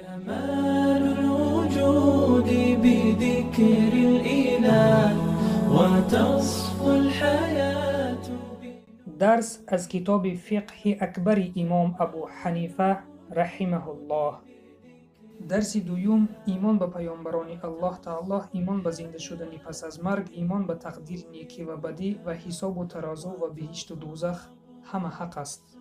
جمال الوجود بذكر الإله وتصفو الحياة. درس از کتاب فقه اکبر امام ابو حنیفه رحمه الله. درس دوم: ایمان به پیامبران الله تعالی، ایمان به زنده شدن پس از مرگ، ایمان به تقدیر نیکی و بدی و حساب و ترازو و بهشت و دوزخ همه حق است.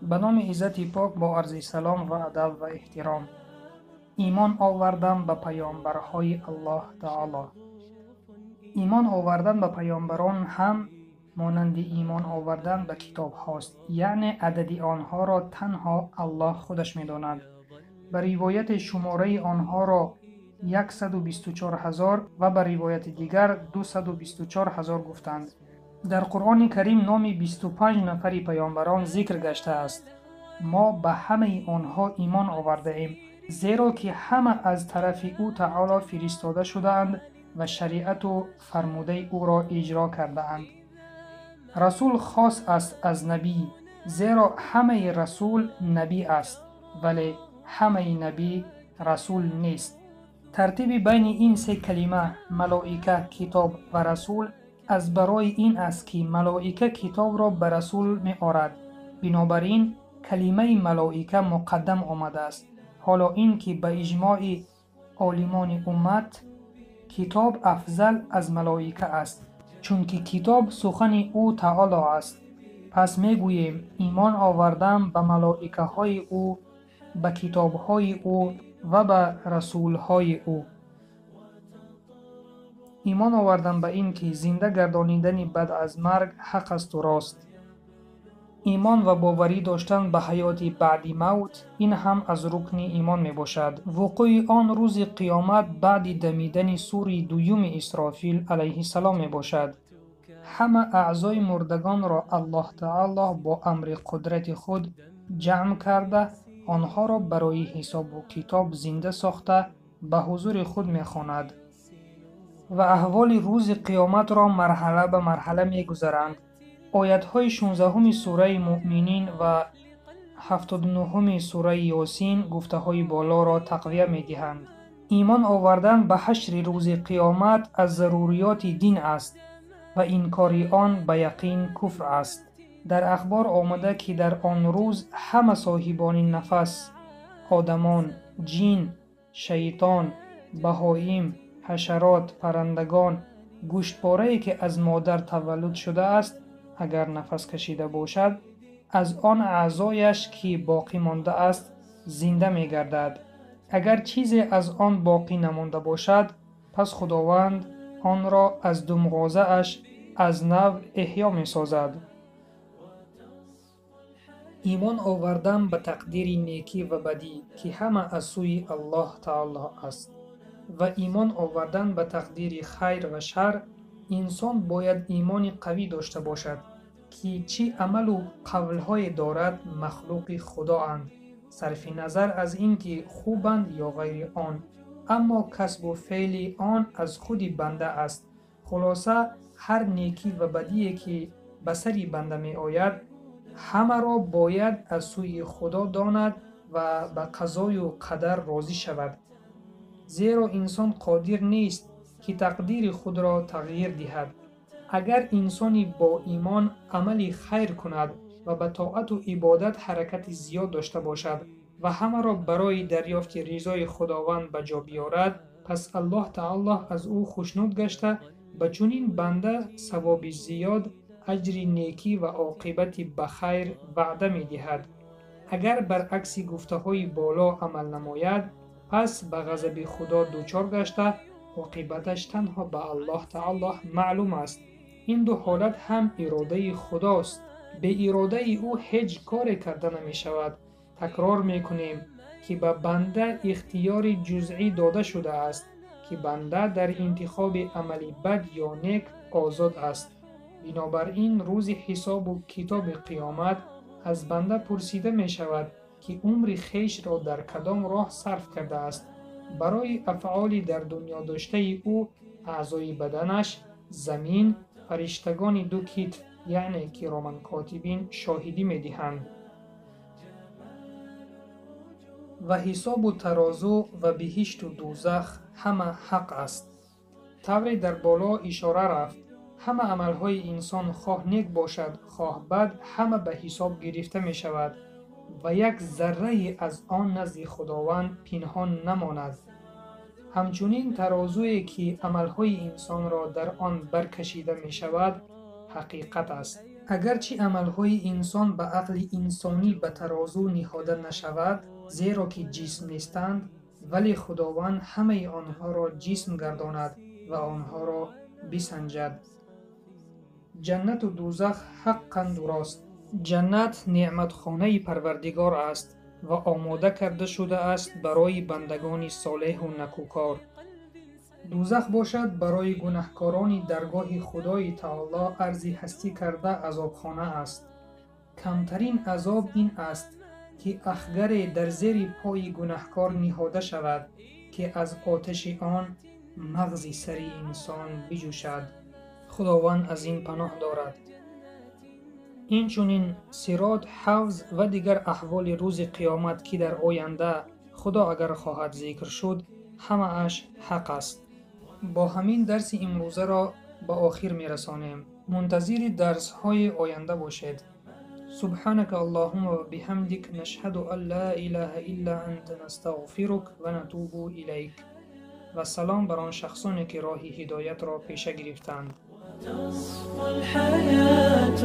به نام عزت پاک با عرض سلام و ادب و احترام، ایمان آوردن به پیامبرهای الله تعالی. ایمان آوردن به پیامبران هم مانند ایمان آوردن به کتاب هاست، یعنی عدد آنها را تنها الله خودش می‌داند. به روایت شماره آنها را 124,000 و به روایت دیگر 224,000 گفتند. در قرآن کریم نام 25 نفر پیامبران ذکر گشته است. ما به همه آنها ایمان آورده ایم، زیرا که همه از طرف او تعالی فرستاده شده‌اند و شریعت و فرموده او را اجرا کرده اند. رسول خاص است از نبی، زیرا همه رسول نبی است، ولی همه نبی رسول نیست. ترتیب بین این سه کلمه ملائکه، کتاب و رسول از برای این است که ملائکه کتاب را به رسول می آرد، بنابراین کلمه ملائکه مقدم آمده است. حالا این که به اجماع عالمان امت کتاب افضل از ملائکه است، چون که کتاب سخن او تعالی است. پس میگوییم ایمان آوردن به ملائکه های او، به کتاب های او و به رسول های او. ایمان آوردن به این که زنده گردانیدن بعد از مرگ حق است و راست. ایمان و باوری داشتن به حیات بعد موت، این هم از رکن ایمان می باشد. وقوع آن روز قیامت بعد دمیدن سور دوم اسرافیل علیه السلام می باشد. همه اعضای مردگان را الله تعالی با امر قدرت خود جمع کرده، آنها را برای حساب و کتاب زنده ساخته به حضور خود می خواند و احوال روز قیامت را مرحله به مرحله می گذرند. آیت‌های 16 سوره مؤمنین و 79 سوره یاسین گفته‌های بالا را تقویه می‌دهند. ایمان آوردن به حشر روز قیامت از ضروریات دین است و انکار آن به یقین کفر است. در اخبار آمده که در آن روز همه صاحبان نفس، آدمان، جن، شیطان، بهایم، حشرات، پرندگان، گوشتپاره‌ای که از مادر تولد شده است، اگر نفس کشیده باشد، از آن اعضایش که باقی مانده است زنده می گردد. اگر چیزی از آن باقی نمانده باشد، پس خداوند آن را از دمغازه اش از نو احیا می سازد. ایمان آوردن به تقدیر نیکی و بدی که همه از سوی الله تعالی است و ایمان آوردن به تقدیر خیر و شر، انسان باید ایمان قوی داشته باشد که چی عمل و قولهای دارد مخلوق خدا اند، صرف نظر از اینکه خوبند یا غیر آن، اما کسب و فعل آن از خود بنده است. خلاصه هر نیکی و بدی که به سر بنده می آید، همه را باید از سوی خدا داند و به قضای و قدر راضی شود، زیرا انسان قادر نیست که تقدیر خود را تغییر دهد. اگر انسانی با ایمان عمل خیر کند و به طاعت و عبادت حرکت زیاد داشته باشد و همه را برای دریافت رضای خداوند به جا بیارد، پس الله تعالی از او خوشنود گشته به چنین بنده ثواب زیاد، اجر نیکی و عاقبت بخیر وعده می دهد. اگر برعکس گفته های بالا عمل نماید، پس به غضب خدا دچار گشته عاقبتش تنها به الله تعالی معلوم است. این دو حالت هم اراده خداست. به اراده او هیچ کاری کرده نمی شود. تکرار می کنیم که به بنده اختیار جزئی داده شده است که بنده در انتخاب عمل بد یا نیک آزاد است. بنابراین روز حساب و کتاب قیامت از بنده پرسیده می شود که عمر خویش را در کدام راه صرف کرده است. برای افعال در دنیا داشته او، اعضای بدنش، زمین، فرشتگان دو کتف یعنی کرامن کاتبین شاهدی می دهند. Ва ҳисобу тарозу ва биҳишту дӯзах ҳама ҳақ аст. Тавре дар боло ишора рафт, ҳама амалҳои инсон хоҳ нек бошад, хоҳ бад, ҳама ба ҳисоб гирифта мешавад ва як заррае аз он назди Худованд пинҳон намонад. Ҳамчунин тарозуе, ки амалҳои инсонро дар он баркашида мешавад, ҳақиқат аст. Агарчи амалҳои инсон ба ақли инсонӣ ба тарозу ниҳода нашавад, зеро ки ҷисм нестанд, вале Худованд ҳамаи онҳоро ҷисм гардонад ва онҳоро бисанҷад. Ҷаннату дӯзах ҳаққанду рост. Ҷаннат неъматхонаи Парвардигор аст ва омода карда шудааст барои бандагони солеҳу накӯкор. Дӯзах бошад, барои гунаҳкорони даргоҳи Худои Таоло арзи ҳастӣ карда азобхона аст. Камтарин азоб ин аст, ки ахгаре дар зери пои гунаҳкор ниҳода шавад, ки аз оташи он мағзи сари инсон биҷӯшад. Худованд аз ин паноҳ дорад. Инчунин сирот, ҳавз ва дигар аҳволи рӯзи қиёмат, ки дар оянда Худо агар хоҳад зикр шуд, ҳамааш ҳақ аст. Бо ҳамин дарси имрӯзаро ба охир мерасонем. Мунтазири дарсҳои оянда бошед. Субҳанака Аллоҳумма ва биҳамдик, нашҳаду ан ла илаҳа илла анта, настағфирук ва натубу илайк. Ва салом бар он шахсоне, ки роҳи ҳидоятро пеша гирифтанд. تصفو الحياة.